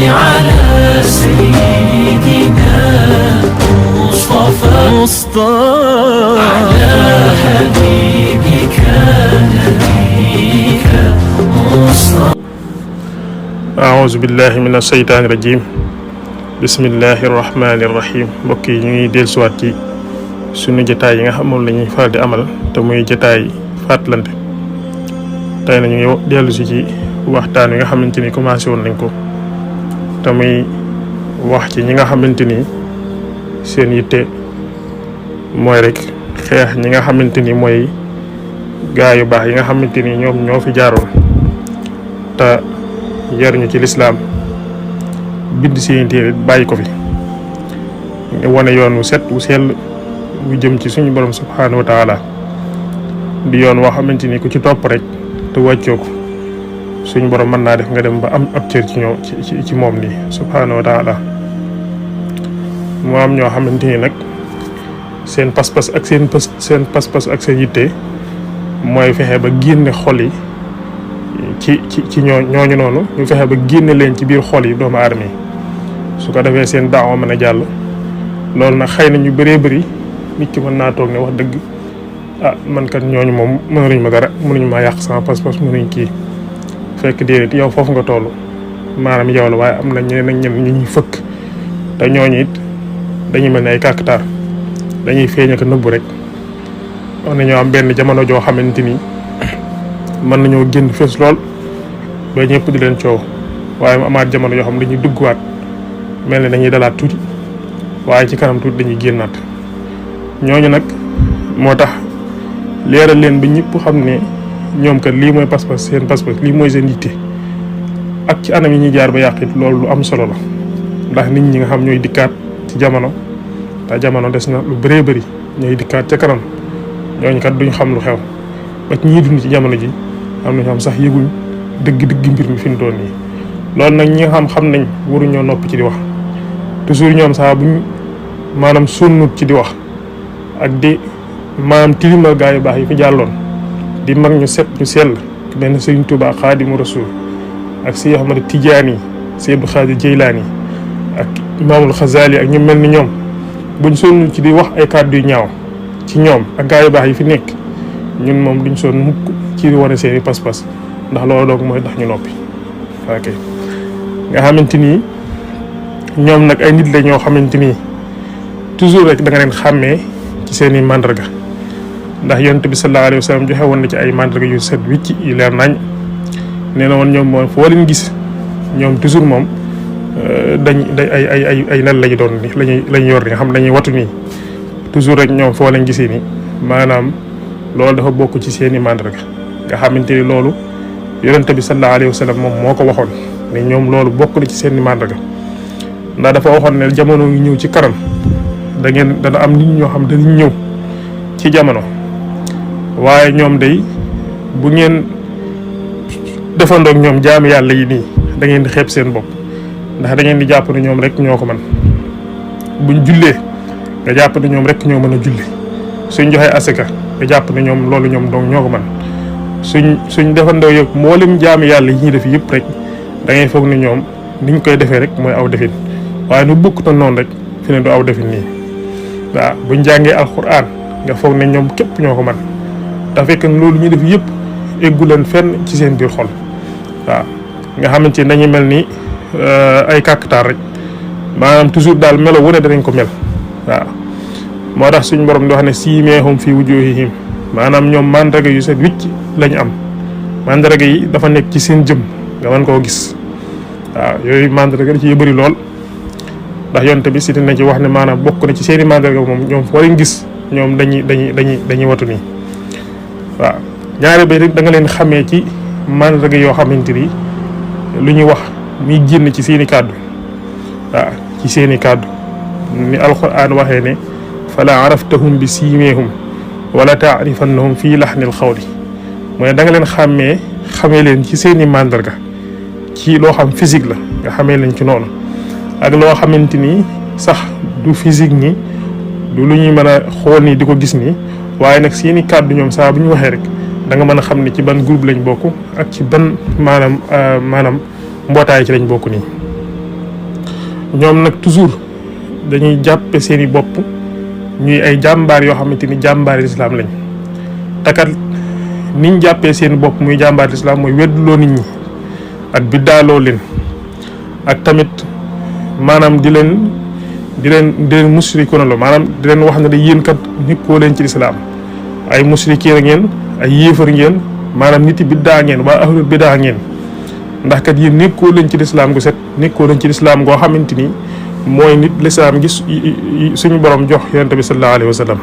على سيدنا مصطفى على حبيبك نبيك مصطفى. أعوذ بالله من الشيطان الرجيم. bismillahi rahmaani rahim. mbokk yi ñu ngi dellusiwaat ci sunu jotaay yi nga xam moom la ñuy faral di amal te muy jotaay fàttalante. tey na ñu ngi dellusi ci waxtaan wi nga xamante ni commencé woon nañ ko te muy wax ci ñi nga xamante ni seen yitte mooy rek xeex ñi nga xamante ni mooy gaa yu baax yi nga xamante ni ñoom ñoo fi jaaroon te yaruñu ci lislaam bind seeni téere bàyyi ko fi wane yoon wu set wu sell wu jëm ci suñu borom subhaanahu wa taala di yoon woo xamante ni ku ci topp rek te wàccoo ko suñu borom mën naa def nga dem ba am ab cër ci ñoo ci moom nii subhaanahu wa taala. moo am ñoo xamante ni nag seen pas-pas ak seen pas-pas ak seen yitte mooy fexe ba génne xol yi ci ñooñu noonu ñu fexe ba génne leen ci biir xol yi doomu aadama yi su ko defee seen daawa mën a jàll. loolu nag xëy na ñu bëree bëri nit ki mën naa toog ne wax dëgg man kat ñooñu moom mënuñ ma dara mënuñ maa yàq sama pas-pas mënuñ kii fekk déedéet yow foofu nga toll maanaam yow la waaye am na ñeneen ak ñeneen ñu ñuy fëkk te ñooñu it dañuy mel ne ay kàkkatar dañuy feeñ ak nëbbu rek. wax nañoo am benn jamono joo xamante ni mën nañoo génn fees lool ba ñëpp di leen coow waaye mu amaat jamono yoo xam dañuy dugguwaat mel ne dañuy dalaat tuuti waaye ci kanam tuuti dañuy génnaat. ñooñu nag moo tax leeral leen ba ñëpp xam ne ñoom kat lii mooy pas-pas seen pas-pas lii mooy seen yitte ak ci anam yi ñuy jaar ba yàq it loolu lu am solo la. ndax nit ñi nga xam ñooy dikkaat ci jamono te jamono des na lu bëree bëri ñooy dikkaat ca kanam ñooñu kat duñ xam lu xew ba ci ñiy dund ci jamono ji am na ñoo xam sax yëguñ dëgg mbir mi fi mu toll nii. loolu nag ñi nga xam nañ waruñoo noppi ci di wax toujours ñoom saa buñ maanaam sonnut ci di wax ak di maanaam tilimal gaa yu baax yi fi jàlloon di mag ñu set ñu sell benn Sëriñ Tuubaa Xaadimu Rasuul ak Seydi Ahmad Tijaani Seydi Abdul Xaadir Jeylaani ak Imaamul Xasaali ak ñu mel ni ñoom buñ sonnut ci di wax ay kàddu yu ñaaw ci ñoom ak gaa yu baax yi fi nekk ñun moom duñ sonn mukk ci wane seeni pas-pas ndax loolu doog mooy tax ñu noppi. ok nga xamante ni ñoom nag ay nit la ñoo xamante ni toujours rek da nga leen xàmmee ci seen i mandarga ndax yonent bi sallallahu alayhi wa sallam joxe woon na ci ay mandarga yu set wicc yu leer nañ. nee na woon ñoom moom foo leen gis ñoom toujours moom ay nan lañu doon ni lañu yor ni nga xam dañuy watu nii toujours rek ñoom foo leen gisee ni maanaam loolu dafa bokk ci seen i mandarga nga xamante ni loolu yonent bi sallallahu alayhi wa sallam moom moo ko waxoon ne ñoom loolu bokk na ci seen i mandarga ndax dafa waxoon ne jamono ngi ñëw ci kanam dana am nit ñoo xam dañuy ñëw ci jamono waaye ñoom day bu ngeen defandoog ñoom jaami yàlla yi nii da ngeen di xeeb seen bopp ndax da ngeen di jàpp ne ñoom rek ñoo ko mën buñ jullee nga jàpp ne ñoom rek ñoo mën a julli suñ joxee asaka nga jàpp ne ñoom loolu ñoom donc ñoo ko mën suñ defandoo yëg mboolem jaami yàlla yi ñuy def yëpp rek da ngay foog ne ñoom niñ koy defee rek mooy aw defin waaye nu bukk ta noonu rek fi ne du aw defin nii. waaw buñ jàngee alxuraan nga foog ne ñoom képp ñoo ko mën te fekk loolu ñu def yëpp eggu leen fenn ci seen biir xol. waaw nga xamante ni dañuy mel ni ay kàkkatar rek maanaam toujours daal melo wu ne danañ ko mel. waaw moo tax suñ borom di wax ne siimeehum fi wujuhihim maanaam ñoom mandarga yu set wicc lañ am mandarga yi dafa nekk ci seen jëm nga mën koo gis. waaw yooyu mandarga da ci bëri lool ndax yonte bi si dina ci wax ne maanaam bokk na ci seeni mandarga moom ñoom foo leen gis ñoom dañuy watu nii. waaw ñaari bay rek da nga leen xamee ci mandarga yoo xamante ni lu ñuy wax muy génn ci seeni kàddu. waaw ci seeni kàddu ni alxuraan waxee ne fala araftahum bi siimeehum wala taarifannahum fii laxnil xawli mooy da nga leen xamee leen ci seeni mandarga ci loo xam physique la nga xamee leen ci noonu ak loo xamante ni sax du physique ni du lu ñuy mën a xool nii di ko gis nii waaye nag seeni kàddu ñoom saa bu ñu waxee rek da nga mën a xam ne ci ban groupe lañ bokk ak ci ban maanaam mbootaay ci lañ bokk nii. ñoom nag toujours dañuy jàppe seeni bopp ñuy ay jàmbaar yoo xamante ni jàmbaari lislaam lañ takat niñ jàppee seen bopp muy jàmbaari lislaam mooy wedduloo nit ñi ak biddaaloo leen ak tamit maanaam di leen musrikoona la maanaam di leen wax ne da yéen kat nekkoo leen ci lislaam ay musrikiin ngeen ay yéefar ngeen maanaam nit yi biddaa ngeen waa ahlul biddaa ngeen ndax kat yéen nekkoo leen ci lislaam gu set nekkoo leen ci lislaam goo xamante ni mooy nit lislaam gi suñu borom jox yonent bi sallallahu alayhi wa sallam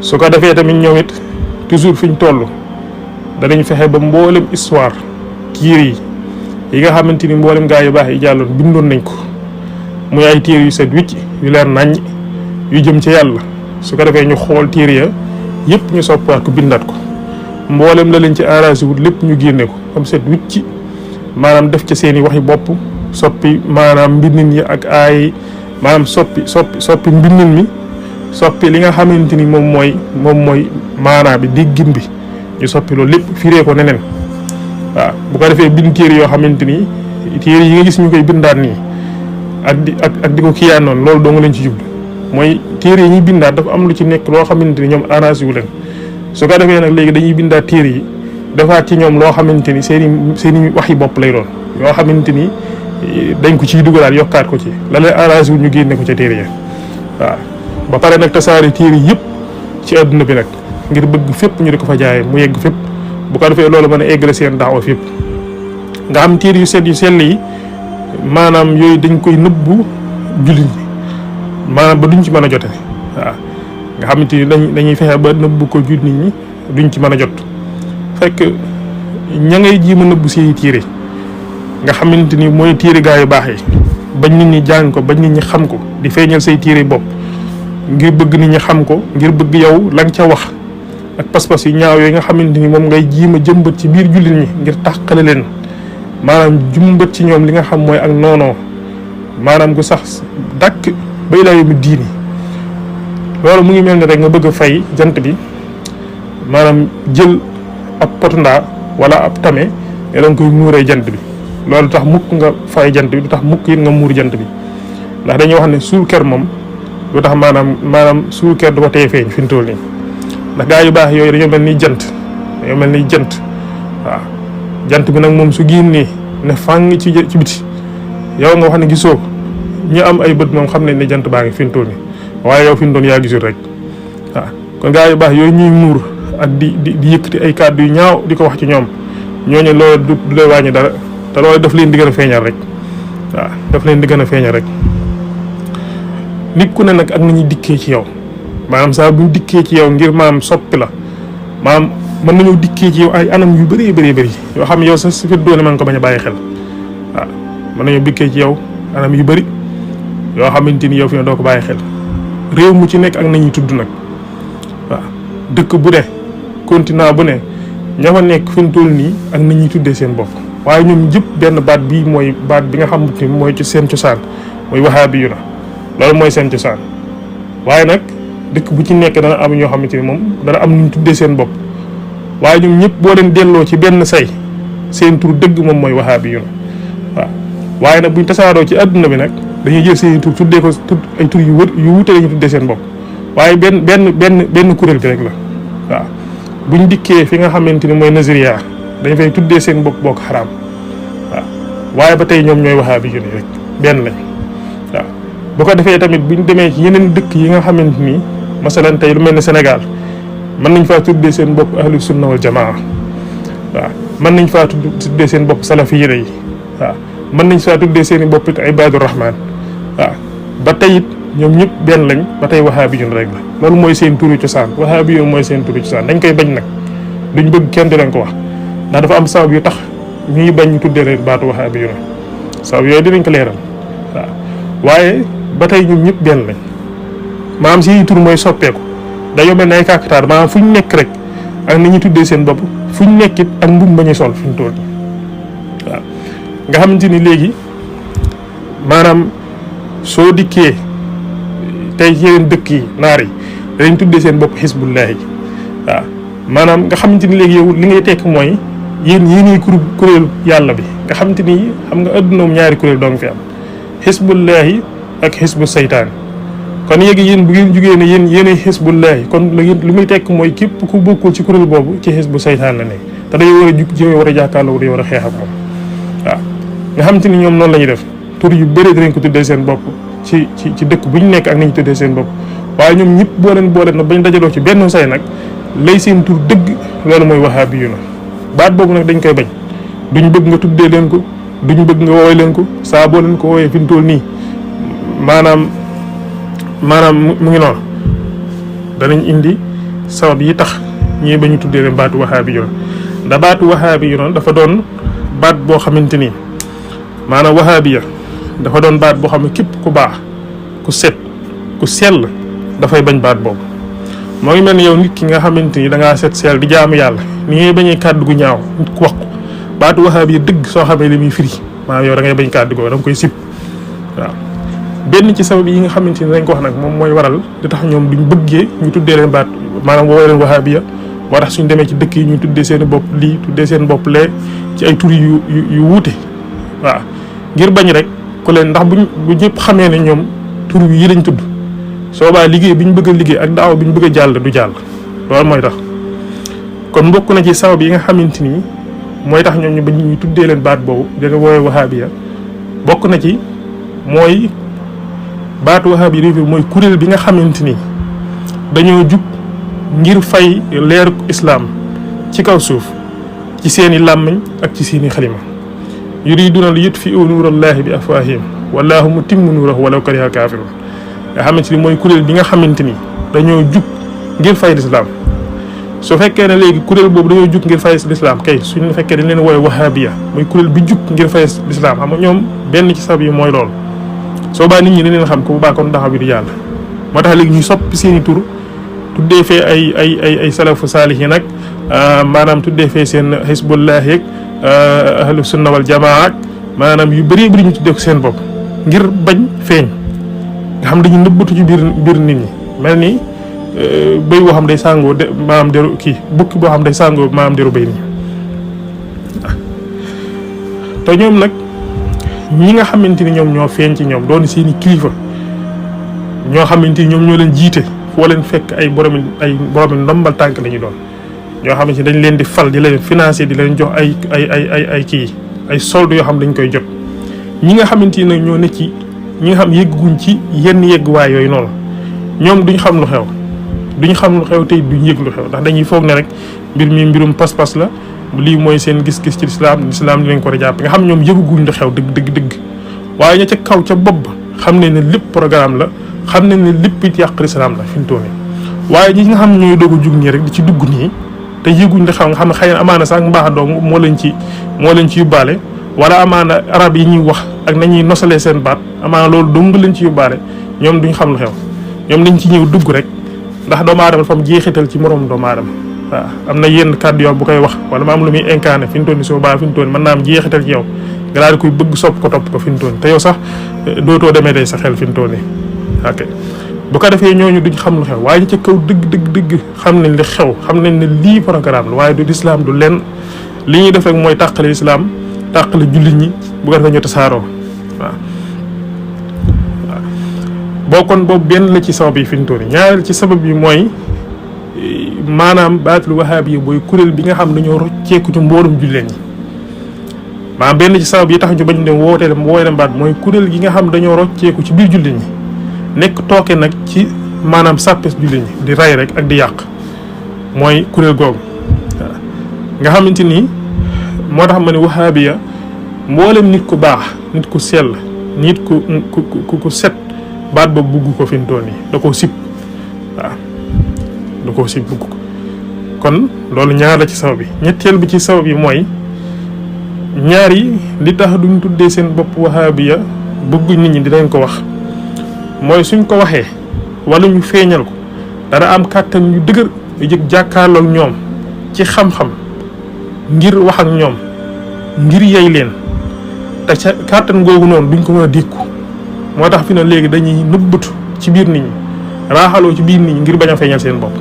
su ko defee tamit ñoom it toujours fi ñu toll danañ fexe ba mboolem histoire téere yi nga xamante ni mboolem gaa yu baax yi jàlloon bindoon nañ ko muy ay téere yu set wicc yu leer naññ yu jëm ci yàlla su ko defee ñu xool téere ya yëpp ñu soppaat ko bindaat ko mboolem la leen ci arrangé wut lépp ñu génne ko am set wicc maanaam def ca seeni waxi bopp soppi maanaam mbindin yi ak ay maanaam soppi mbindin mi soppi li nga xamante ni moom mooy maanaam bi déggin bi ñu soppi loolu lépp firee ko neneen waaw bu ko defee bind téere yoo xamante ni téere yi nga gis ñu koy bindaat nii ak di ko kiyaan noonu loolu doo nga leen ci jublu mooy téere yi ñuy bindaat dafa am lu ci nekk loo xamante ni ñoom arrangé wu leen su ko defee nag léegi dañuy bindaat téere yi defaat ci ñoom loo xamante ni seeni waxi bopp lay doon yoo xamante ni dañ ko ciy dugalaat yokkaat ko ci la leen arrangé wu ñu génne ko ca téere ya waaw ba pare nag tasaare téere yëpp ci adduna bi nag ngir bëgg fépp ñu di ko fa jaayee mu yegg fépp bu ko defee loolu mën a eggale seen daawa fépp nga xam téere yu set yu sell yi maanaam yooyu dañ koy nëbbu jullit ñi maanaam ba duñ ci mën a jote waaw nga xamante ni dañuy fexe ba nëbbu ko jullit ñi duñ ci mën a jot fekk ña ngay jiima nëbbu seeni téere nga xamante ni mooy téere gaa yu baax yi bañ nit ñi jàng ko bañ nit ñi xam ko di feeñal say téere bopp ngir bëgg nit ñi xam ko ngir bëgg yow la nga ca wax ak pas-pas yu ñaaw yooyu nga xamante ni moom ngay jiima jëmbat ci biir jullit ñi ngir tàqale leen maanaam jumbat ci ñoom li nga xam mooy ak noonoo maanaam gu sax dàkk ba ilaa yawmi diini loolu mu ngi mel ni rek nga bëgg a fay jant bi maanaam jël ab potundaa wala ab tame ne danga koy muuree jant bi loolu tax mukk nga fay jant bi du tax mukk it nga muur jant bi ndax dañuy wax ne suul ker moom du tax maanaam suul ker du ko teye feeñ fi mu toll nii ndax gaa yu baax yooyu dañoo mel ni jant waaw jant bi nag moom su génnee ne fàng ci biti yow nga wax ne gisoo ñu am ay bët moom xam nañ ne jant baa ngi fi mu toll nii waaye yow fi mu doon yaa gisul rek waaw kon gaa yu baax yooyu ñuy muur ak di yëkkati ay kàddu yu ñaaw di ko wax ci ñoom ñooñu loolu du lay wàññi dara te loolu daf leen di gën a feeñal rek waaw daf leen di gën a feeñal rek nit ku ne nag ak nañuy dikkee ci yow maanaam saa buñ dikkee ci yow ngir maam soppi la maam mën nañoo dikkee ci yow ay anam yu bëree bëri yoo xam ne yow sa si fit doone man ko bañ a bàyyi xel waaw mën nañoo dikkee ci yow anam yu bëri yoo xamante ni yow fi ne doo ko bàyyi xel réew mu ci nekk ak nañuy tudd nag waaw dëkk bu ne continent bu ne ña fa nekk fi mu toll nii ak nañuy tuddee seen bopp waaye ñoom ñëpp benn baat bii mooy baat bi nga xamante ni mooy ci seen cosaan mooy wahaabi yu na loolu mooy seen cosaan waaye nag dëkk bu ci nekk dana am ñoo xamante ni moom dana am nu ñu tuddee seen bopp waaye ñoom ñëpp boo leen delloo ci benn say seen tur dëgg moom mooy wahaabi yu na waaw waaye nag buñ tasaaroo ci adduna bi nag dañuy jël seen tur tuddee ko ay tur yu wute la ñu tuddee seen bopp waaye benn kuréel bi rek la waaw buñ dikkee fi nga xamante ni mooy Nigeria dañ fay tuddee seen bopp bokk xaraam waaw waaye ba tey ñoom ñooy wahaabi yu rek benn lañ waaw bu ko defee tamit buñ demee ci yeneen dëkk yi nga xamante ni masalan tey lu mel ne Sénégal mën nañ faa tuddee seen bopp ahlu sunna wal jamaa waaw mën nañ faa tuddee seen bopp salafiyya yi waaw mën nañ faa tuddee seen i bopp it ibaadu rahmaan waaw ba tey it ñoom ñëpp benn lañ ba tey wahaabiyun rek la loolu mooy seen turu cosaan wahaabiyun mooy seen turu cosaan dañ koy bañ nag duñ bëgg kenn di leen ko wax ndax dafa am sabab yu tax ñuy bañ ñu tuddee leen baatu wahaabiyun sabab yooyu dinañ ko leeral waaw waaye ba tey ñoom ñëpp benn lañ maanaam si tur mooy soppeeku dañoo mel ne ay kàkataar maanaam fu ñu nekk rek ak ni ñuy tuddee seen bopp fu ñu nekkit ak mbub ba ñuy sol fi ñu toll waaw nga xamante ni léegi maanaam soo dikkee tey yeneen dëkk yi naar yi dañ tuddee seen bopp xisbullahi waaw maanaam nga xamante ni léegi yow li ngay tekk mooy yéen kuréel yàlla bi nga xamante ni xam nga adduna moom ñaari kuréel doo nga fi am xisbullahi ak xisbu saytaan. kon yéegi yéen bu ngeen jugee ne yéen yéenay xisbullahi kon li muy tekk mooy képp ku bokkul ci kuréel boobu ci xisbu saytaan la nekk te dañoo war a jug jëmee war a jàkkaarloo dañoo war a xeex ak moom waaw. nga xam te ni ñoom noonu la ñuy def tur yu bëri dinañ ko tuddee seen bopp ci dëkk bu ñu nekk ak nañu tuddee seen bopp waaye ñoom ñëpp boole na bañ dajaloo ci benn say nag lay seen tur dëgg loolu mooy wahabiyuna. baat boobu nag dañ koy bañ duñ bëgg nga tuddee leen ko duñ bëgg nga woowee leen ko saa boo leen ko woowee fi mu toll nii maanaam mu ngi noonu danañ indi sabab yi tax ñii ba ñu tuddee leen baatu wahabiyuna. ndax baatu wahabiyuna dafa doon baat boo xamante ni maanaam wahabiya dafa doon baat boo xam ne képp ku baax ku set ku sell dafay bañ baat boobu. moo ngi mel ni yow nit ki nga xamante ni da ngaa set sell di jaamu yàlla ni ngay bañee kàddu gu ñaaw nit ku wax ko baatu wahabiya dëgg soo xamee li muy firi maanaam yow da ngay bañ kàddu googu da nga koy sib waaw. benn ci sabab yi nga xamante ni dañ ko wax nag moom mooy waral di tax ñoom duñ bëggee ñu tuddee leen baat maanaam woowee leen wahabiya moo tax suñ demee ci dëkk yi ñu tuddee seen bopp lii tuddee seen bopp lee ci ay tur yu wuute waaw ngir bañ rek ku leen ndax bu ñëpp xamee ne ñoom tur yi lañ tudd soobaa liggéey bi ñu bëgg a liggéey ak daaw bi ñu bëgg a jàll du jàll loolu mooy tax. kon bokk na ci sabab yi nga xamante ni mooy tax ñoom ñu bañ ñu tuddee leen baat boobu dina woowee wahabiya bokk na ci mooy baatu wahabiya mooy kuréel bi nga xamante ni dañoo jug ngir fay leeru islaam ci kaw suuf ci seeni làmmiñ ak ci seeni xalima yuriduna li yutfi'u nuurallahi bi afwaahihim wallaahu mutimmu nuurahu walaw kariha kaafiruun nga xamante ni mooy kuréel bi nga xamante ni dañoo jug ngir fay lislaam su fekkee ne léegi kuréel boobu dañoo jug ngir fay lislaam kay suñu fekkee dañ leen woowe wahabiya muy kuréel bi jug ngir fay lislaam xam nga ñoom benn ci sabab yi mooy loolu soo baa nit ñi dañ leen xam ko bu baax kon daxaw bi di jàll moo tax léegi ñu soppi seeni tur tuddee fee ay salafu saalihin nag maanaam tuddee fee seen xisbullah yeeg ahlu sunna wal jamaa ak maanaam yu bëree bëri ñu tuddee ko seen bopp ngir bañ feeñ nga xam dañu nëbbatu ci biir nit ñi mel ni bëy boo xam day sàngoo de maanaam deru kii bukki boo xam day sàngoo maanaam deru bëy nii te ñoom nag ñi nga xamante ni ñoom ñoo feeñ ci ñoom doon seeni kilifa ñoo xamante ni ñoom ñoo leen jiite foo leen fekk ay boromi ndombal tànk la ñu doon ñoo xamante ni dañ leen di fal di leen financer di leen jox ay kii ay solde yoo xam dañ koy jot ñi nga xamante ni nag ñoo ne ci ñi nga xam yëgguñ ci yenn yëgguwaay yooyu noonu ñoom duñ xam lu xew tey duñ yëg lu xew ndax dañuy foog ne rek mbir mi mbirum pas-pas la lii mooy seen gis-gis ci lislaam di leen ko war a jàpp nga xam ñoom yëguguñ lu xew dëgg waaye ña ca kaw ca bopp xam ne ne lépp programme la xam ne ne lépp it yàq lislaam la fi mu toll nii waaye ñi nga xam ne ñooy doog a jug nii rek di ci dugg nii te yëguñ li xew nga xam ne xëy na amaana sax mbaax dong moo leen ci yóbbaale wala amaana arab yi ñuy wax ak nañuy nosalee seen baat amaana loolu dong leen ci yóbbaale ñoom duñ xam lu xew ñoom dañ ci ñëw dugg rek ndax doomu aadama dafa am jeexital ci moroom doomu aadama waaw am na yenn kàddu yoo bu koy wax wala ma am lu muy incarné fi mu toll nii soo baa fi mu toll nii mën naa am jeexital ci yow nga daal di koy bëgg sopp ko topp ko fi mu toll nii te yow sax dootoo demee day sa xel fi mu toll nii ok bu ko defee ñooñu duñ xam lu xew waaye ñi ca kaw dëgg xam nañ li xew xam nañ ne lii programme la waaye du lislaam du lenn li ñuy def rek mooy tàqale lislaam tàqale jullit ñi bu ko defee ñu tasaaroo waaw bokkoon boobu benn la ci sabab yi fi mu toll nii ñaareel ci sabab yi mooy maanaam baatul wahabi yi booy kuréel bi nga xam dañoo rocceeku ci mboolum julleen ñi maanaam benn ci sabab yi tax ñu bañ dem wootee dem baat mooy kuréel gi nga xam dañoo rocceeku ci biir julleen ñi nekk tooke nag ci maanaam sàppes julleen ñi di ray rek ak di yàq mooy kuréel googu waaw nga xamante ni moo tax ma ne wahabi ya mboolem nit ku baax nit ku sell nit ku set baat boobu bugg ko fi mu toll nii da koo sib waaw da koo sib bugg ko kon loolu ñaar la ci sabab yi ñetteel bi ci sabab yi mooy ñaar yi li tax duñ tuddee seen bopp wahabiya bëgguñ nit ñi dinañ ko wax mooy suñ ko waxee wala ñu feeñal ko dana am kàttan ñu dëgër yu jëg jàkkaarloog ñoom ci xam-xam ngir wax ak ñoom ngir yey leen te ca kàttan googu noonu duñ ko mën a dékku moo tax fi na léegi dañuy nëbbatu ci biir nit ñi raaxaloo ci biir nit ñi ngir bañ a feeñal seen bopp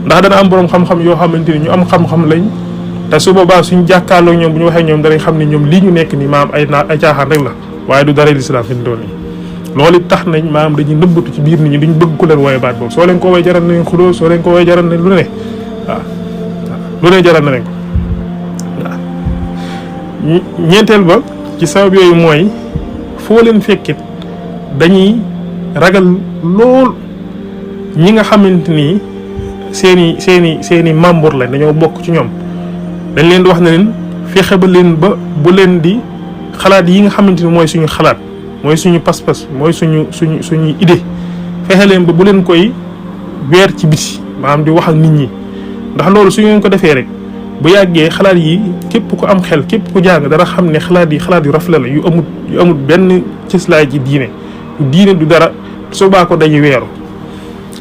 ndax dana am boroom xam-xam yoo xamante ni ñu am xam-xam lañ te su boobaa suñ jàkkaarloo ñoom bu ñu waxee ñoom danañ xam ne ñoom lii ñu nekk nii maam ay caaxaan rek la waaye du dara lislaam fi mu toll nii loolu it tax nañ maanaam dañuy nëbbatu ci biir nit ñi duñ bëgg ku leen wooye baat boobu soo leen ko wooye jaral na leen xuloo soo leen ko wooye jaral na lu ne waaw lu ne jaral na leen ko waaw ñeenteel ba ci sabab yooyu mooy foo leen fekkit dañuy ragal lool ñi nga xamante ni seeni membre la dañoo bokk ci ñoom dañ leen di wax ne leen fexe ba leen ba bu leen di xalaat yi nga xamante ni mooy suñu xalaat mooy suñu pas-pas mooy suñu idée fexe leen ba bu leen koy weer ci biti maanaam di wax ak nit ñi ndax loolu su ngeen ko defee rek bu yàggee xalaat yi képp ku am xel képp ku jàng dara xam ne xalaat yu rafle la yu amut benn cëslaay ci diine du dara soo baa ko dañuy weeru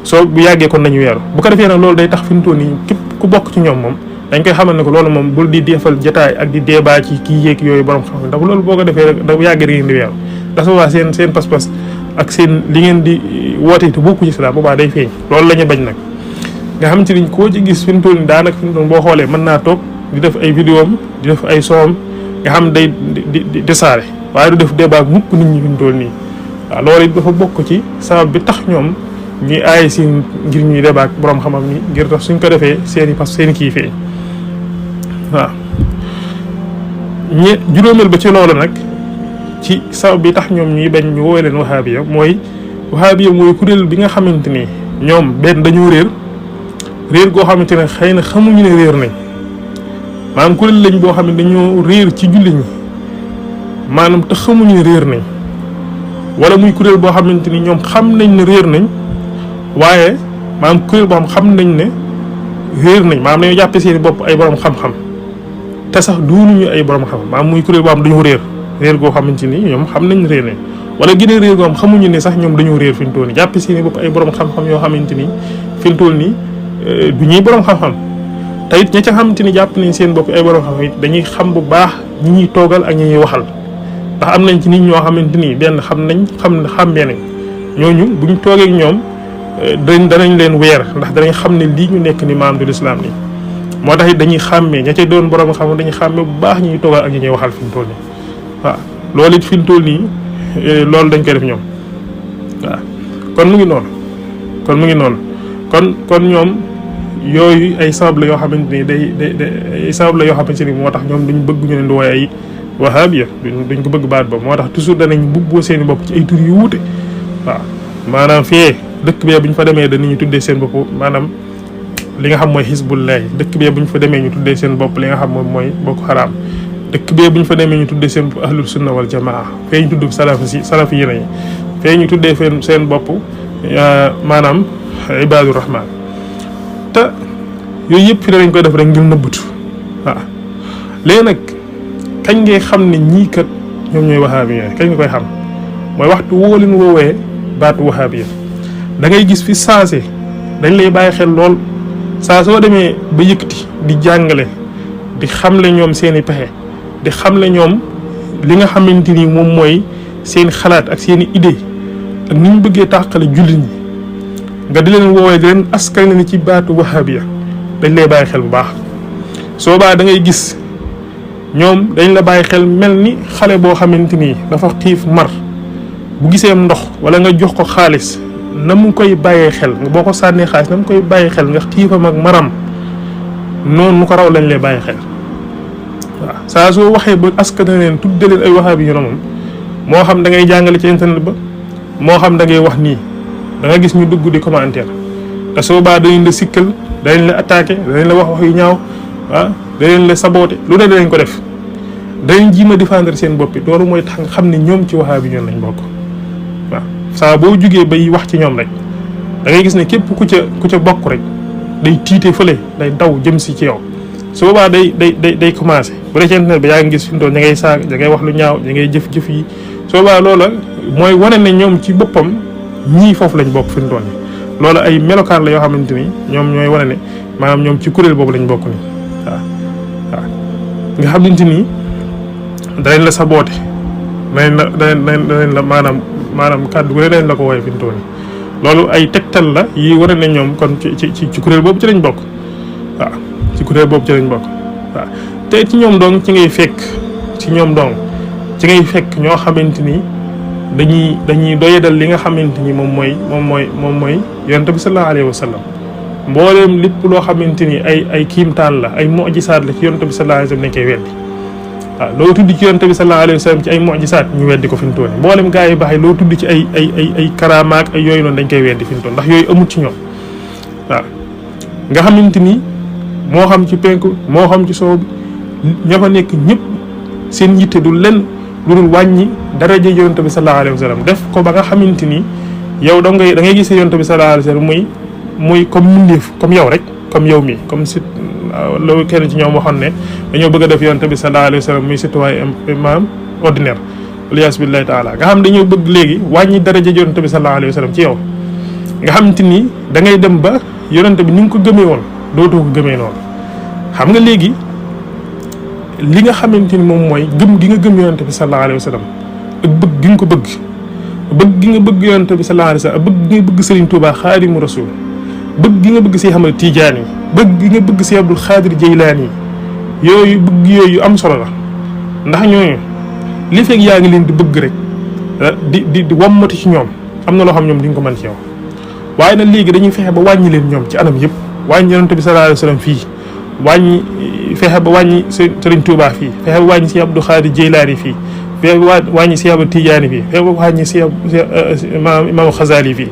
soo bu yàggee kon nañu weeru bu ko defee nag loolu day tax fi mu toll nii képp ku bokk ci ñoom moom dañ koy xamal ne ko loolu moom bul di defal jotaay ak di débat ci kii yéeg yooyu borom xam ndax loolu boo ko defee rek da bu yàggee da ngeen di weeru ndax su boobaa seen pas-pas ak seen li ngeen di woote te bokku ci islam boobaa day feeñ loolu la ñu bañ nag nga xam ci niñ koo ci gis fi mu toll nii daanaka fi mu toll boo xoolee mën naa toog di def ay vidéo am di def ay soom nga xam day di desaare waaye du def débat mukk nit ñi fi mu toll nii waaw loolu it dafa bokk ci sabab bi tax ñoom ñuy aaye si ngir ñuy débat borom xam-xam ni ngir tax suñ ko defee seeni pas seeni kii feeñ waaw juróomeel ba ci loolu nag ci sabab bi tax ñoom ñuy bañ ñu woowee leen wahaabiya mooy kuréel bi nga xamante ni ñoom benn dañoo réer goo xamante ne xëy na xamuñu ne réer nañ maanaam kuréel lañ boo xam ne dañoo réer ci julli ñi maanaam te xamuñu ne réer nañ wala muy kuréel boo xamante ni ñoom xam nañ ne réer nañ waaye maanaam kuréel boo xam nañ ne réer nañ maanaam dañoo jàppe seen bopp ay borom xam-xam te sax doonuñu ay borom xam maanaam muy kuréel boo xam dañoo réer goo xamante ni ñoom xam nañ ne réer nañ wala gën a réer goo xam xamuñu ne sax ñoom dañoo réer fi mu toll nii jàppe seen bopp ay borom xam-xam yoo xamante ni fi mu toll nii du ñuy borom xam-xam te it ña ca xamante ni jàpp nañ seen bopp ay borom xam-xam it dañuy xam bu baax ñi ñuy toogal ak ñi ñuy waxal ndax am nañ ci nit ñoo xamante ni benn xàmmee nañ ñooñu buñ toogee ak ñoom danañ leen weer ndax danañ xam ne lii ñu nekk ni maam du lislaam nii moo tax it dañuy xàmmee ña ca doon borom xam dañuy xàmmee bu baax ñi ñuy toogal ak ñi ñuy waxal fi mu toll nii waaw loolu it fi mu toll nii loolu dañ koy def ñoom waaw kon mu ngi noonu kon ñoom yooyu ay sabab la yoo xamante ni day ay sabab la yoo xamante ni moo tax ñoom duñ bëgg ñu leen di wooye ay wahabiya duñ ko bëgg baat ba moo tax toujours danañ bubboo seen i bopp ci ay tur yu wuute waaw maanaam fee dëkk bee bu ñu fa demee danañu tuddee seen bopp maanaam li nga xam mooy xisbullahi dëkk bee bu ñu fa demee ñu tuddee seen bopp li nga xam moom mooy boko xaraam dëkk bee bu ñu fa demee ñu tuddee seen bopp ahlul sunna wal jamaa fee ñu tudd salafi yi fee ñu tuddee seen bopp maanaam ibaadu rahmaan te yooyu yëpp fi dañ koy def rek ngir nëbbatu waaw léegi nag kañ ngay xam ne ñii kat ñoom ñooy wahaabiya kañ nga koy xam mooy waxtu woo leen woowee baatu wahaabiya da ngay gis fi saase dañ lay bàyyi xel lool saa soo demee ba yëkkati di jàngale di xamle ñoom seeni pexe di xamle ñoom li nga xamante ni moom mooy seen xalaat ak seeni idée ak ni ñu bëggee tàqale jullit ñi nga di leen woowee di leen askan ni ci baatu wahaabiya dañ lay bàyyi xel bu baax soo baa da ngay gis ñoom dañ la bàyyi xel mel ni xale boo xamante ni dafa xiif mar bu gisee ndox wala nga jox ko xaalis na mu koy bàyyee xel boo ko sànnee xaalis na mu koy bàyyi xel nga xiifam ak maram noonu nu ko raw lañ lay bàyyi xel waaw saa soo waxee ba askan leen tudde leen ay wahaabi yu ne moom moo xam da ngay jàngale ci internet ba moo xam da ngay wax nii da nga gis ñu dugg di commentaire te soo baa dañ la sikkal dañ la attaqué dañ la wax yu ñaaw ah dañ la saboote lu ne dañ ko def dañ jiima défendre seen bopp loolu mooy tax nga xam ne ñoom ci wahaabi ñoon lañ bokk waaw saa boo jugee bay wax ci ñoom rek da ngay gis ne képp ku ca bokk rek day tiite fële day daw jëm si ci yow su boobaa day commencé bu dee ci internet bi yaa ngi gis fi mu toll ña ngay saag ña ngay wax lu ñaaw ña ngay jëf yi su boobaa loola mooy wane ne ñoom ci boppam ñii foofu lañ bokk fi mu toll nii loolu ay melokaan la yoo xamante ni ñoom ñooy wane ne maanaam ñoom ci kuréel boobu lañ bokk nii waaw nga xamante ni danañ la saboote danañ la maanaam kàddu gu ne danañ la ko woowee fi mu toll nii loolu ay tegtal la yi wane ne ñoom kon ci kuréel boobu ci lañ bokk waaw ci kuréel boobu ci lañ bokk waaw te ci ñoom dong ci ngay fekk ci ñoom dong ci ngay fekk ñoo xamante ni dañuy doyadal li nga xamante ni moom mooy yonent bi sallallahu alayhi wa sallam. mbooleem lépp loo xamante ni ay kiimtaan la ay mujisaat la ci yonent bi sallallahu alayhi wa sallam dañ koy weddi. waaw loo tudd ci yonent bi sallallahu alayhi wa sallam ci ay mujisaat ñu weddi ko fi mu toll nii mboolem gaa yi baax yi loo tudd ci ay karaamaak ay yooyu noonu dañ koy weddi fi mu toll ndax yooyu amut ci ñoom. waaw nga xamante ni moo xam ci penku moo xam ci soow bi ña fa nekk ñëpp seen yitte du lenn lu dul wàññi daraja yonent bi sallallahu alayhi wa sallam def ko ba nga xamante ni yow da ngay gis yonent bi sallallahu alayhi wa sallam muy comme mbindeef comme yow rek comme yow mi comme si loolu kenn ci ñoom waxoon ne dañoo bëgg a def yonent bi sallallahu alayhi wa sallam muy citoyen imam ordinaire alias billahi taala nga xam dañoo bëgg léegi wàññi daraja yonent bi sallallahu alayhi wa sallam ci yow nga xamante ni da ngay dem ba yonent bi ni nga ko gëmee woon dootoo ko gëmee noonu. xam nga léegi li nga xamante ni moom mooy gëm gi nga gëm yonent bi sallallahu alayhi wa sallam ak bëgg gi nga ko bëgg gi nga bëgg yonent bi sallallahu alayhi wa sallam bëgg gi nga bëgg Serigne Touba Xaadimu Rasul bëgg gi nga bëgg Seex Ahmad Tijaani bëgg gi nga bëgg Seex Abdul Xaadir Jeylaani yooyu bëgg yooyu am solo la ndax ñooñu li fekk yaa ngi leen di bëgg rek di wammati ci ñoom am na loo xam ñoom di nga ko mën ci yow. waaye nag léegi dañuy fexe ba wàññi leen ñoom ci anam yëpp wàññi yonent bi sallallahu alayhi wa sallam fii wàññi fexe ba wàññi Serigne Touba fii fexe ba wàññi Seex Abdul Xaadir Jeylaani fii fexe ba wàññi Seex Ahmad Tijaani fii fexe ba wàññi Seex Imaamu Xasaali fii.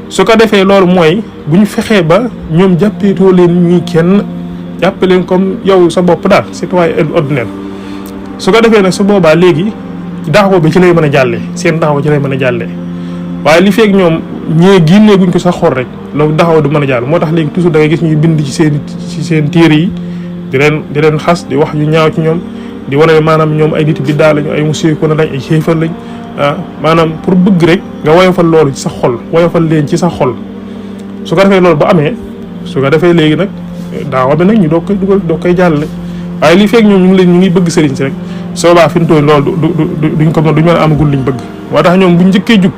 su ko defee loolu mooy bu ñu fexee ba ñoom jàppeetoo leen ñuy kenn jàppe leen comme yow sa bopp daal citoyen ordinaire su ko defee nag su boobaa léegi daxaw bi ci lay mën a jàllee seen daxaw ci lay mën a jàllee waaye li feeg ñoom ñee génnee guñ ko sax xor rek loolu daxaw du mën a jàll moo tax léegi toujours da ngay gis ñuy bind ci seen téere yi di leen xas di wax yu ñaaw ci ñoom di wane ne maanaam ñoom ay nit biddaa lañu ay musiku na lañ ay xéefar lañ maanaam pour bëgg rek nga woyofal loolu ci sa xol woyofal leen ci sa xol su ko defee loolu ba amee su ko defee léegi nag daawa bi nag ñu doog koy jàllale waaye li fekk ñoom ñu ngi bëgg sëriñ si rek soobaa fi mu toll loolu duñ mën a amagul liñ bëgg. moo tax ñoom buñ njëkkee jug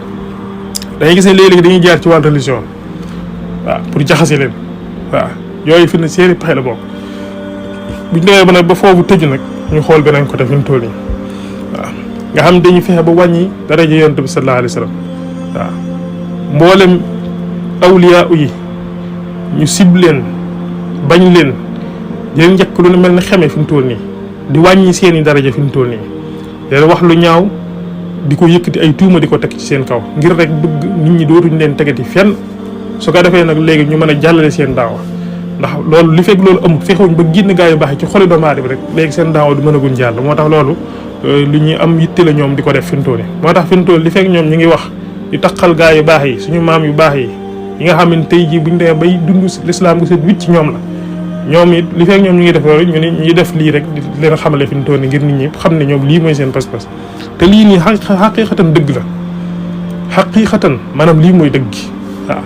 dañuy gis ne léegi dañuy jaar ci wàllu religion waaw pour jaxase leen waaw yooyu fi ne seeni pexe la bokk buñ demee ba nag ba foofu tëju nag ñu xool beneen côté fi mu toll nii waaw. nga xam dañuy fexe ba wàññi daraja yonent bi sallallahu alayhi wa sallam waaw mboolem awliyaa yi ñu sib leen bañ leen leen njëkk lu ne mel ne xeme fi mu toll nii di wàññi seeni daraja fi mu toll nii leen wax lu ñaaw di ko yëkkati ay tuuma di ko teg ci seen kaw ngir rek bëgg nit ñi dootuñ leen tegati fenn su ko defee nag léegi ñu mën a jàllale seen daawa ndax loolu li fekk loolu amul fexewuñ ba génn gaa yu baax ci xoli doomu aadama rek léegi seen daawa du mën a gun jàll moo tax loolu lu ñuy am yitte la ñoom di ko def fintoon yi moo tax fintoon li fekk ñoom ñu ngi wax di taqal gaa yu baax yi suñu maam yu baax yi nga xam ne tey jii buñ demee bay dund lislaam gu set wicc ci ñoom la ñoom it li fekk ñoom ñu ngi def loolu ñu ne ñuy def lii rek di leen xamale fintoon yi ngir nit ñi xam ne ñoom lii mooy seen pas-pas te lii nii xaqiiqatan dëgg la xaqiiqatan maanaam lii mooy dëgg waaw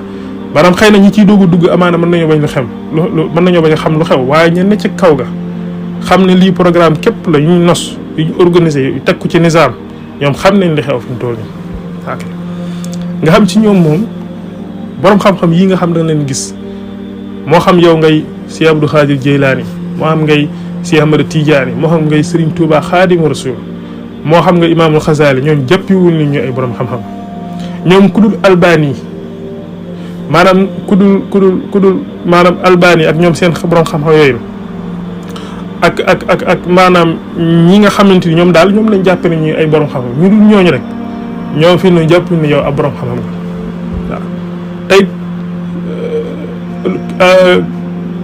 maanaam xëy na ñi ciy doog a dugg amaana mën nañoo bañ lu xem mën nañoo bañ a xam lu xew waaye ñen ne ci kaw ga xam ne lii programme képp la ñu nos yu ñu organisé yu teg ko ci nizaam ñoom xam nañ li xew fi mu toll nii ok nga xam ci ñoom moom borom xam-xam yi nga xam da nga leen gis moo xam yow ngay Cheikh Abdou Khadir Jeylaani moo xam ngay Cheikh Ahmad Tidiane moo xam ngay Serigne Touba Xaadimu Rasul moo xam nga Imaamul Xasaali ñoom jàppiwul nit ñu ay borom xam-xam ñoom ku dul Albani maanaam ku dul maanaam Albani ak ñoom seen borom xam-xam yooyu ak maanaam ñi nga xamante ni ñoom daal ñoom lañ jàppe ne ñu ay borom xam-xam ñu dul ñooñu rek ñoom fi ne jàpp ni yow ab borom xam-xam nga waaw tey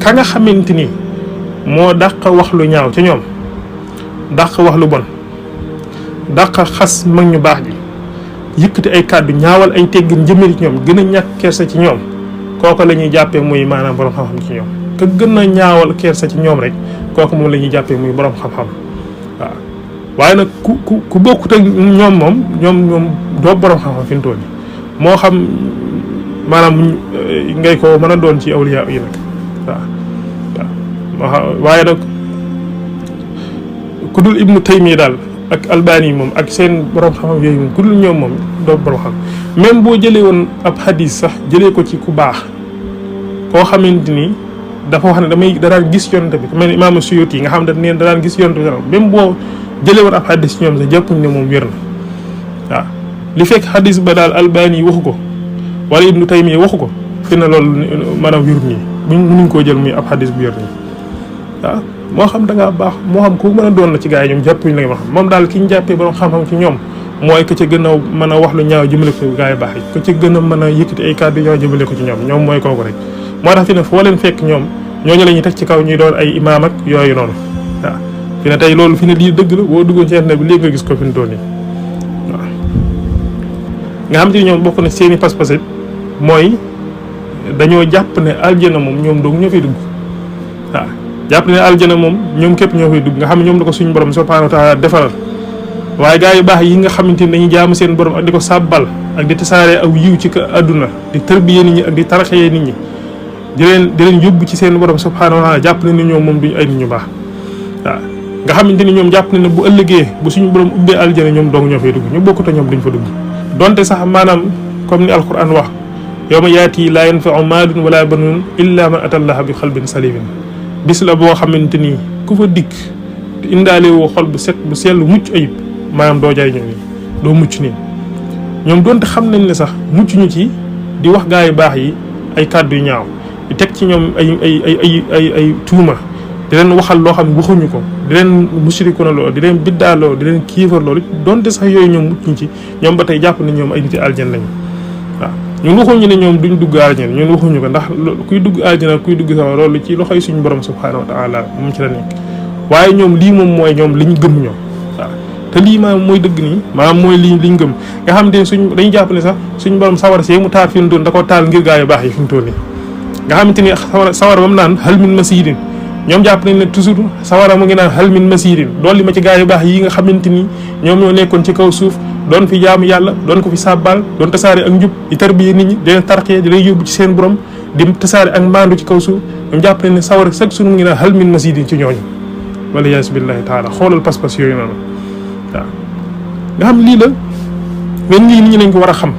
ka nga xamante ni moo dàq wax lu ñaaw ca ñoom dàq wax lu bon dàq xas mag ñu baax ji yëkkati ay kàddu ñaawal ay teggin jëmale ci ñoom gën a ñàkk kersa ci ñoom kooku la ñuy jàppee muy maanaam borom xam-xam ci ñoom ka gën a ñaawal kersa ci ñoom rek kooku moom la ñuy jàppee muy borom xam-xam waaw waaye nag ku bokkut ak ñoom ñoom doo borom xam-xam fi mu toll nii moo xam maanaam ngay ko mën a doon ci awliya yi nag waaw waaye nag ku dul Ibnu Taymiya daal ak Albani moom ak seen borom xam-xam yooyu moom ku dul ñoom moom doo borom xam même boo jëlee woon ab hadis sax jëlee ko ci ku baax koo xamante ni dafa wax ne danaan gis yonent bi ku mel ni Imaam Suyuti yi nga xam ne da daan gis yonent bi même boo jëlee woon ab xadis ci ñoom sax jàppuñ ne moom wér na waaw li fekk xadis ba daal Albani yi waxu ko wala Ibnu Taymiya waxu ko fi na loolu maanaam wérut nii buñ mënuñ koo jël muy ab xadis bu wér nii waaw moo xam da ngaa baax moo xam ku mën a doon la ci gars yi ñoom jàppuñ la nga xam moom daal ki ñu jàppee borom xam-xam ci ñoom mooy ko ca gën a mën a wax lu ñaaw jëmale ko gars yi baax yi ko ca gën a mën a yëkkati ay kàddu ñaaw jëmale ko ci ñoom mooy kooku rek moo tax fi ne foo leen fekk ñoom ñooñu la ñuy teg ci kaw ñuy doon ay imaam ak yooyu noonu waaw fi ne tey loolu fi ne lii dëgg la boo duggoon ci internet bi léegi nga gis ko fi mu toll nii waaw nga xam te ñoom bokk na seeni pas-pas it mooy dañoo jàpp ne aljana moom ñoom dong ñoo fay dugg waaw jàpp ne aljana moom ñoom képp ñoo fay dugg nga xam ne ñoom la ko suñu borom subhanahu wa taala defaral waaye gaa yu baax yi nga xamante ni dañuy jaamu seen borom ak di ko sàbbal ak di tasaaree aw yiw ci àdduna di tërbiyee nit ñi ak di taraxee nit ñi di leen yóbbu ci seen borom subhanahu wa taala jàpp ne ni ñoom moom duñu ay nit ñu baax waaw nga xamante ni ñoom jàpp ne ne bu ëllëgee bu suñu borom ubbee aljana ñoom dong ñoo fay dugg ñu bokkut ñoom duñ fa dugg donte sax maanaam comme ni alquran wax yawma yaati laa yanfau maalun wala banuun illa man atallaha bi xalbin salimin bis la boo xamante ni ku fa dikk te indaale woo xol bu set bu sell mucc ayib maanaam doo jariñoo nii doo mucc nii ñoom donte xam nañ ne sax mucc ñu ci di wax gaa yu baax yi ay kàddu yu ñaaw di teg ci ñoom ay tuuma di leen waxal loo xam ne waxuñu ko di leen musriku na loolu di leen biddaaloo di leen kiifar loolu donte sax yooyu ñoom mucc ñu ci ñoom ba tey jàpp ne ñoom ay niti aljan lañu waaw ñun waxuñu ne ñoom duñ dugg aljana ñun waxuñu ko ndax kuy dugg aljana kuy dugg sax loolu ci loxoy suñu borom subhanahu wa taala moom ci la nekk waaye ñoom lii moom mooy ñoom liñ gëm ñoom waaw te lii maanaam mooy dëgg nii maanaam mooy liñ gëm nga xam te suñ dañuy jàpp ne sax suñu borom sawar see mu taal fi mu doon da ko taal ngir gaa yu baax yi fi mu toll nii nga xamante ni sawar ba mu naan hal min masidin ñoom jàpp nañ ne toujours sawara mu ngi naan hal min masidin dolli ma ci gaa yu baax yi nga xamante ni ñoom ñoo nekkoon ci kaw suuf doon fi jaamu yàlla doon ko fi sàbbaal doon tasaare ak njub di tarbiye nit ñi di leen tarxee di leen yóbbu ci seen borom di tasaare ak maandu ci kaw suuf ñoom jàpp nañ ne sawara chaque jour mu ngi naan hal min masidin ci ñooñu wala yaas billahi taala xoolal pas-pas yooyu noonu waaw nga xam lii la wen lii nit ñi lañ ko war a xam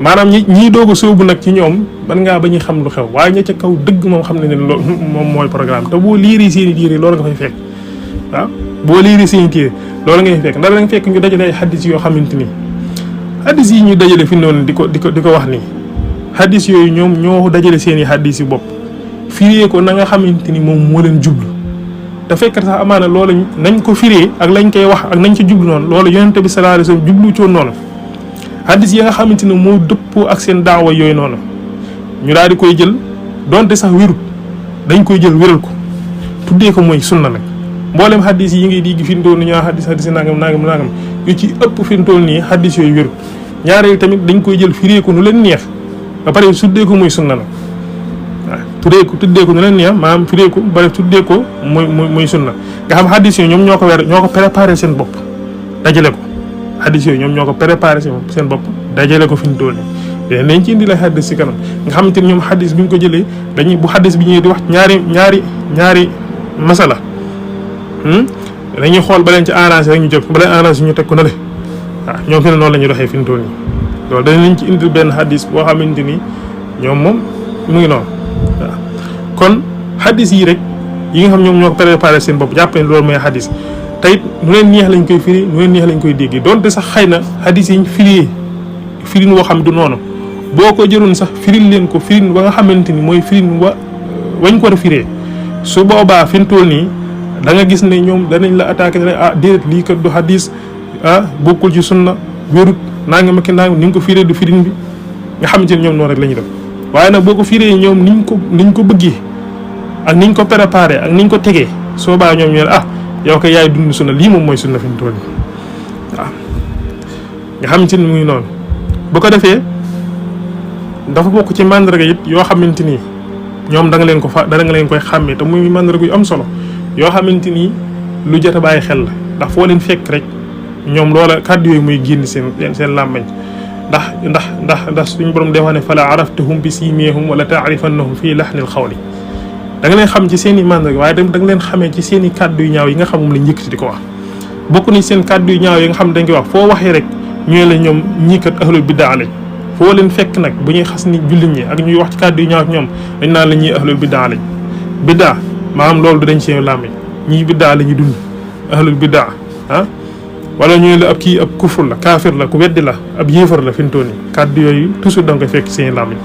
maanaam ñii doog a sóobu nag ci ñoom man ngaa ba ñuy xam lu xew waaye ña ca kaw dëgg moom xam ne ne loolu moom mooy programme te boo liiri seen i téere loolu nga fay fekk waaw boo liiri seen i téere loolu ngay fekk ndax da nga fekk ñu dajale ay xaddis yoo xamante ni xaddis yi ñu dajale fi noonu di ko wax nii xaddis yooyu ñoom ñoo dajale seen i xaddis yi bopp firee ko na nga xamante ni moom moo leen jublu te fekk sax amaana loolu nañ ko firee ak lañ koy wax ak nañ ca jublu noonu loolu yonente bi sallallahu alayhi wasallam jublu coon noonu xaddis yi nga xamante ne moo dëppoo ak seen daawa yooyu noonu ñu daal di koy jël donte sax wérut dañ koy jël wéral ko tuddee ko mooy sunna nag mboolem xaddis yi ngay digg fi mu toll nii ñoo xaddis nangam yu ci ëpp fi mu toll nii xaddis yooyu wérut ñaareel tamit dañ koy jël firee ko nu leen neex ba pare tuddee ko muy sunna nag waaw tuddee ko nu leen neex maanaam firee ko ba pare tuddee ko muy sunna nga xam xaddis yooyu ñoom ñoo ko préparé seen bopp dajale ko xaddis yooyu ñoom ñoo ko préparé seen bopp dajale ko fi mu toll nii nañ ci indi la xaddis si kanam nga xamante ni ñoom xaddis bi ñu ko jëlee dañuy bu xaddis bi ñuy di wax ñaari masala dañuy xool ba leen ci arrangé rek ñu jóg ba leen arrangé ñu teg ko na le waaw ñoom fi ne noonu la ñuy doxee fi mu toll nii loolu dañ leen ci indil benn xaddis boo xamante ni ñoom moom mu ngi noonu waaw kon xaddis yi rek yi nga xam ñoom ñoo ko préparé seen bopp jàpp ne loolu mooy xaddis te it nu leen neex lañ koy firi nu leen neex lañ koy déggee donte sax xëy na xaddis yi ñu firin woo xam du noonu boo ko jëloon sax firin leen ko firin wa nga xamante ni mooy firin wañ ko war a firee su boobaa fi mu toll nii da nga gis ne ñoom danañ la attaqué ne déedéet lii kat du hadis bokkul ci sunna wérut nangam ak nangam ni nga ko firee du firin bi nga xamante ni ñoom noonu rek la ñuy def waaye nag boo ko firee ñoom niñ ko bëggee ak niñ ko préparé ak niñ ko tegee soo baa ñoom ñu ne yow ko yaay dund sunna lii moom mooy sunna fi mu toll nii waaw nga xamante ni muy noonu bu ko defee dafa bokk ci mandarga it yoo xamante ni ñoom da nga leen koy xàmmee te muy mandarga yu am solo yoo xamante ni lu jot a bàyyi xel la ndax foo leen fekk rek ñoom loola kàddu yooyu muy génn seen làmmañ ndax suñu borom day wax ne fala araftahum bi simihum wala taarifannahum fii lahnil xawli da nga leen xam ci seen i mandarga waaye da nga leen xamee ci seen i kàddu yu ñaaw yi nga xam moom lañ yëkkati di ko wax bokk ni seen kàddu yu ñaaw yi nga xam dañ koy wax foo waxee rek ñooy la ñoom ñii kat ahlul biddaa lañ foo leen fekk nag bu ñuy xas ni jullit ñi ak ñuy wax ci kàddu yu ñaaw ak ñoom dañ naan la ñuy ahlul biddaa lañ biddaa maanaam loolu du dañ seen làmmiñ ñii biddaa la ñu dund ahlul bidaa wala ñu la ab kii ab kufur la kaafir la ku weddi la ab yéefar la fi mu toll nii kàddu yooyu toujours da nga koy fekk seen làmmiñ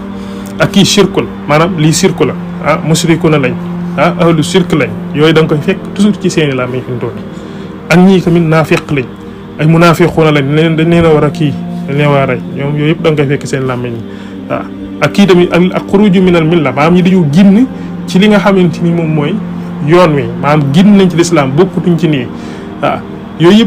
ak kii shirku la maanaam lii shirku la musriku na lañ ahlu shirk lañ yooyu da nga koy fekk toujours ci seen i làmmiñ fi mu toll nii ak ñii tamit naafiq lañ ay munaafiquuna lañ dañ leen a war a kii dañ leen war a rey ñoom yooyu yëpp da nga koy fekk seen làmmiñ ak kii tamit ak xuruju minal milla maanaam ñi dañu génn ci li nga xamante ni moom mooy yoon wi maanaam génn nañ ci lislaam bokkutuñ ci nii yooyu yëpp